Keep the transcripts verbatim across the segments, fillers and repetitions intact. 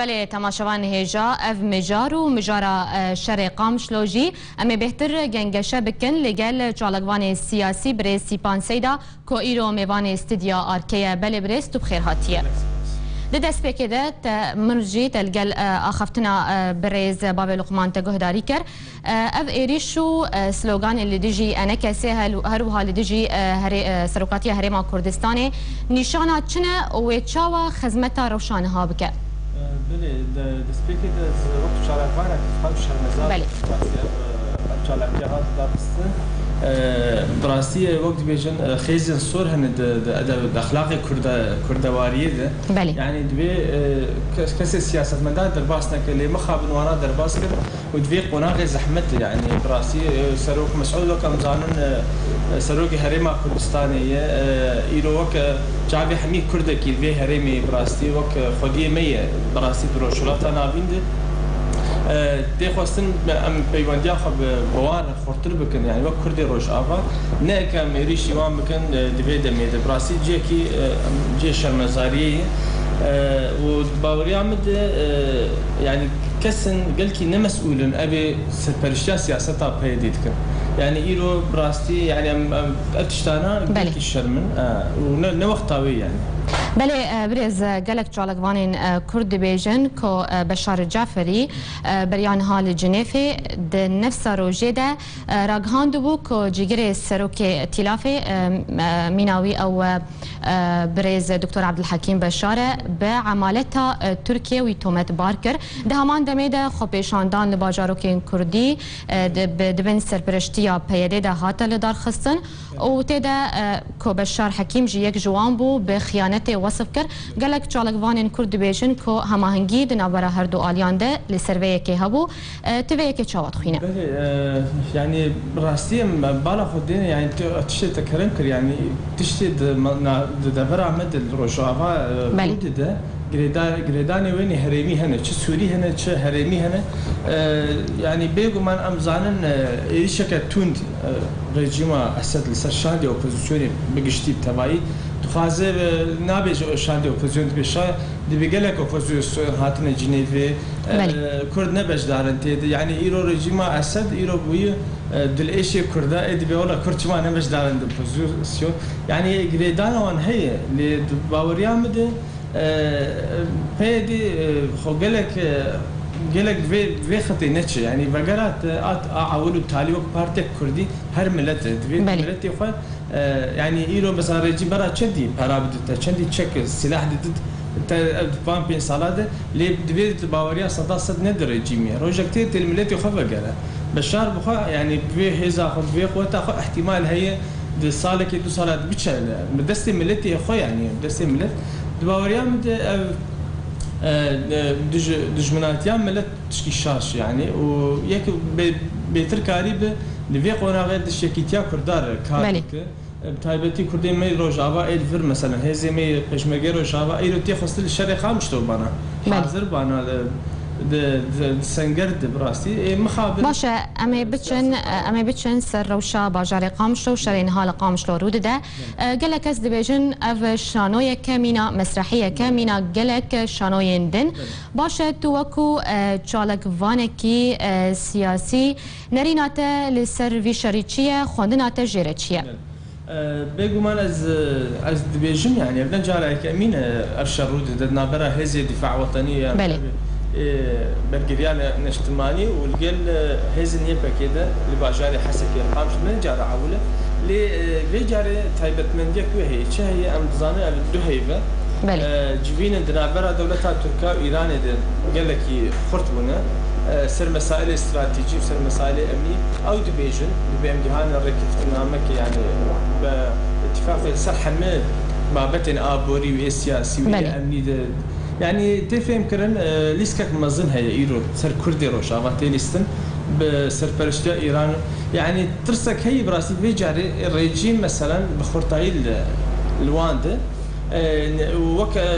Belê, temaşevan hêja, ev mijar û mijara, e, şerê Qamişlo jî em ê bêhtir gengeşe bikin li gel çalakvanê siyasî birêz Sîpan Seyda, ku îro mêvanê stûdya Arke ye. Belê birêz, tu bi xêr hatiye. Di destpêkê de te, min jî te li gel, e, axaftina, e, birêz Bavê Luqman te guhdarî kir. E, ev êrîş û, e, sloganê li dijî E N K S'ê hel-, her wiha li dijî, e, herê-, e, Serokatiya Herêma Kurdistanê nîşana çi ne û wê çawa xizmeta rewşa niha bike? E, belê, de, destpêkê de ez wek çalakvanek dixwazim şermezar Belê. bim. Rastî ev, e, ev çalakiya hat daxistin. E, bi rastî, e, wek dibêjin, e, xêzên sor hene di, di edeb, di exlaqê Kurda-, Kurdewariyê de. Belê. Yani divê, e, kes-, kesê siyasetmedar derbas neke, lê mixabin wana derbas kir. Û di vê qonaxê zehmet e, yani bi rastî, e, Serok Mesûd wek em zanin, e, e, Serokê Herêma Kurdistanê ye, e, îro wek, e, çavê hemî Kurdekî li vê herêmê bi rastî wek, e, xwediyê me ye, bi rastî di Rojhilata Navîn de, e, tê xwestin em peywendiya xwe bi, bi wan re xurtir bikin, yani wek Kurdê Rojava, ne ke em êrîşî wan bikin, e, di vê demê de bi rastî cihekî, e, cihê şermezariyê ye, e, û di baweriya min de, e, yani Kesên gelkî ne mesûl in, ev ê serperiştiya siyaseta P Y D'ê dikin. Yani îro bi rastî, yani em, em, ev tiştana Belê. gelkî şerm in, e, û ne, ne wexta wê yani. Belê, e, birêz, e, gelek çalakvanên, e, Kurd dibêjin ku, e, Beşar Caferî, e, beriya niha li Cinêfê di nefsa rojê de, e, ragihandibû ku cîgirê serokê Tîlafê, e, e, mîna wî ew, e, e, birêz Doktor Abdulhekîm Beşar e, bi emaleta, e, Tirkiyê wî tometbar kir. Di heman demê de xwepêşandan li bajarokên Kurdî, e, di, bi, di bin serpereştiya P Y D de hate lidarxistin û tê de, e, ku Beşar Hekîm jî yek ji wan bû, bi xiyanetê wesif kir. Gelek çalakvanên Kurd dibêjin ku hemahengî di navbera her du aliyan de li ser vê yekê hebû. E, tu vê yekê çawa dixwîne? Belê, e, yani bi rastî em bala xwe dêne, yani tu tiştê te kerem kir, yani tiştê di ma-, na-, di devera me de li Rojava, e, Belê. rû dide, girêda-, girêdanê wê nê herêmî hene, çi Sûrî hene, çi herêmî hene. E, yani bêguman em zanin, e, êrîşeke tund, e, rejîma Esed li ser şandê opozisyonê bi giştî bi tevayî dixwaze, e, nabêje şandê opozisyon dibe şa-, dibe gelek opozisyon hatine Cinêvê, Belê. E, Kurd ne beşdar in tê de. Yani îro rejîma Esed îro bûye, e, dilêşê Kurda. Ê dibê wela Kurd çima ne beşdar in di opozisyon? Yani girêdana wan heye. Lê di baweriya min de, e, P Y D, e, xwe gelek, e, gelek vê, vê xetê neçe. Yani vegera te at a ewil û talî wek partek Kurdî her milet e. Divê Belê. miletê xwe E, yani îro mesela rejîm bera çendî para bidite, çendî çek, silah didit, te, ev di van pênc sala de, lê divê di baweriya seda sed ne di rejîmê. Rojek tê tê li miletê xwe vegere. Beşar bi xwe, yani bi vê hêza xwe, bi vê quweta xwe ihtimal heye di salekê du sala de biçe li, bi destê miletê xwe, yani bi destê milet. Di baweriya min de ev, e, e, duj-, dijminatiya milet tişkî şaş yani û yek bê-, bêtir karî bi li vê qonaxê di şekîtiya Kurda re kar Belê. bike. Bi taybetî Kurdê me yê Rojava ê li vir, mesela hêzê me yê Pêşmergeyê Rojava îro tê xwestin li şerê Qamişlo bana. Belê. Hazir bana li, di, di, di senger de bi rastî. Ê mixabin Baş e, em ê biçin, siyaseta em ê biçin ser rewşa bajarê Qamişlo û şerê niha li Qamişlo rû dide. E, gelek kes dibêjin ev şanoyeke mîna mesrehiyeke mîna gelek şanoyên din. Belê. Baş e, tu wekû, e, çalakvanekî, e, siyasî, nerîna te li ser vî şerî çi ye, xwendina te jê re çi ye? Belê. E, bêguman ez, e, ez dibêjim, yani, ev ne cara yekemîn e, ev şer rû dide di navbera Hêzê Dîfa Wetenî ya Belê. e, Bergiriya Ne-, Neştimanî û li gel, e, hêzên Y P G de li bajarê Hesekê li Qamişlo ne cara ewil e. Lê, e, vê carê taybetmendiyek wê heye. Çi heye? Em dizanin ev du heyv e. Belê. E, civînin di navbera dewleta Tirka û Îranê de gelekî xurt bûne. E, ser mesailê stratejî û ser mesailê emnî ew dibêjin, dibê em gihanin rêkeftinamekê, yani bi îtîfaqê ser hemî babetên aborî û ê siyasî û ê Belê. emnî de. Yani tê fêmkirin, e, lîstkek mezin heye îro ser Kurdê Rojava tê lîstin bi serpereştiya Îran. Yani tirsek heye bi rastî vê carê rejîm meselen bi xurtayî li, li wan de. E, ne, wek, e,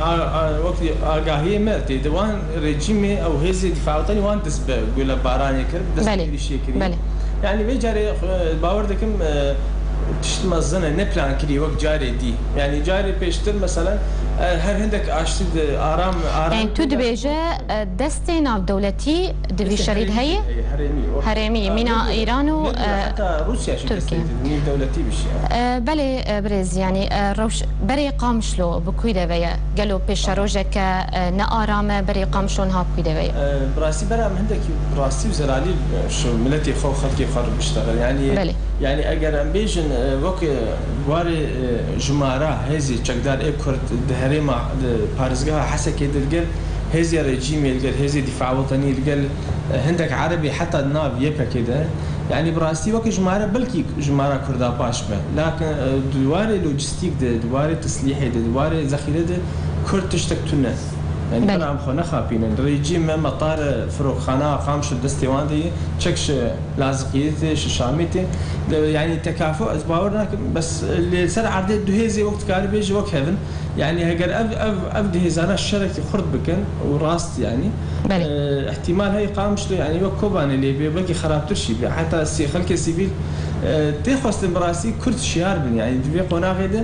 a, a, wek agahiyê me tê de wan rejîmê ew hêzê dîfa wetenî wan dest bi gulebaranê kir, dest bi Belê, êrîşê kirî. belê. Yani vê carê, e, bawer dikim, e, tişt mezin e, ne plankirî wek carê dî. Yani carê pêştir meselen Her hindek aştî di aram, aram. Yani tu dibêje, e, destê navdewletî di vî şerî de heye? Herêmî, herêmî, mîna Îran û, e, heta Rûsya jî destê navdewletî bir şey. E, belê, e, birêz, yani, e, rewş-, berê Qamişlo bi kûy de ve ye? Gelo pêşerojeke, e, ne aram e, berê Qamişlo niha bi kûy de ve ye? E, bi rastî bera em hindekî rastî û zelalî, e, ji miletê xwe û xelkê xwe re biştexil. Yani, belê. Yani eger em bêjin, e, wek, e, warê, e, jimara hêzê çekdar ê Kurd di herêma, di parêzgeha Hesekê de li gel hêzê rejîmê, li gel hêzê Dîfa Wetenî, li gel, e, hindek Erebê heta di nav Y P G de, yani bi rastî weke jimare belkî jimara Kurda baş be. Lakin, e, di warê lojîstîk de, di warê tislîhê de, di warê zexîre de Kurd tiştek tune. Yani, belê. Bera em xwe nexapînin. Rejîm me metar, e, firoxxana Qamişlo destê wan de ye. Çek ji Laziqiyê tê, ji Şamê tê. De, yani tekafu ez bawer nakim. Bes, e, li ser erdê du hêzê wek dikarî bêjî wek hev in. Yani heger ev, ev, ev du hêzana şerekî xurt bikin û rast yani, belê. E, ihtimal heye Qamişlo yani wek Kobanê lê bê, belkî xerabtir jî bê. Heta sî-, xelkê sivîl, e, tê xwestin bi rastî Kurd şiyar bin yani di vê qonaxê de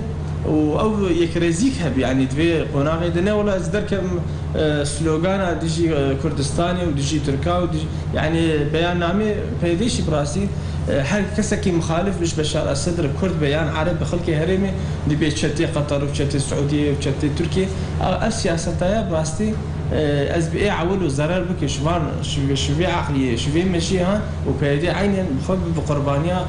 û ew yekrêzîk hebî yani di vê qonaxê de ne wela ez derkem, e, slogana dijî, e, Kurdistanê û dijî Tirka û dijî, yani beyannamê P Y D'ê jî bi rastî, e, her kesekî muxalif bi ji Beşar Esed re Kurd be yan Ereb bi xelkê herêmê dibê çetê Qetar û çetê Siûdiyê û çetê Tirkiyê. A, ev siyaseta ye bi rastî, e, ez bi ê ewil û zerer bike ji van, ji, ji vê aqliyê, ji vê mejiyê han û P Y D eynen bi xwe bi, bi qurbaniya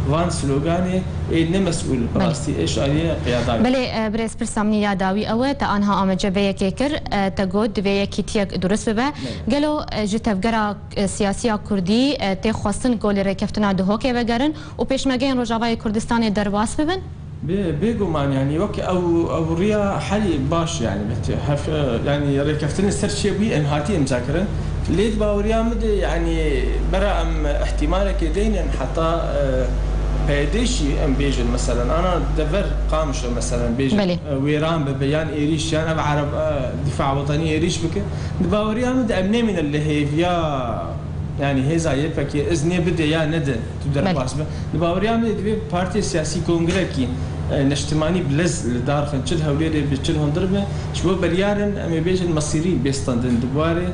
van sloganê ê ne mesûl bi, belê, rastî ê ji aliyê qiyada. Belê, e, birêz pirsa min ya dawî ew e, te anha amaje vê yekê kir, e, te got divê yekîtiyek durist bibe. Belê. Gelo, e, ji tevgera, e, siyasiya Kurdî, e, tê xwestin ku li rêkeftina Duhokê vegerin û pêşmergeyên Rojavayê Kurdistanê derbas bibin? Bê, bêguman, yani wek ew, ew riya helî baş, yani bi hef-, yani rêkeftinê ser çêbûyî em hatî îmza kirin. Lê di baweriya min de, yani bera em ihtimalekê deynin heta, e, P Y D jî em bêjin, meselen, ana dever Qamişlo, meselen, bêjin, belê, e, wêran bibe, yan êrîş, yan ev Ereb, e, Dîfa Wetenî êrîş bike. Di baweriya min de em nemînin li hêviya, yani hêza Y P G, iznê bide ya nede, tu, belê, derbas be. Di baweriya min de divê partiyê siyasî kongrekî, e, neştimanî bi lez li dar xin, çi li Hewlêrê be, çi li hundir be, ji bo beryarin, em ê bêjin, mesîrî bê standin di warê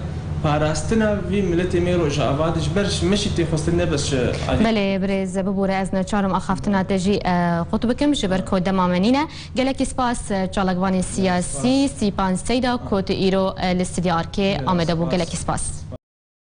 parastina vî miletê me Rojava de ji ber ji me jî tê xwestin, ne bes ji alî. Belê, birêz, bibûre ez neçar im axaftina te jî, e, qut bikim, ji ber ku dema me nîne. Gelekî spas, e, çalakvanê siyasî Sîpan Seyda ku tu îro, e, li stûdyoya Arkê amade bû. Gelekî spas.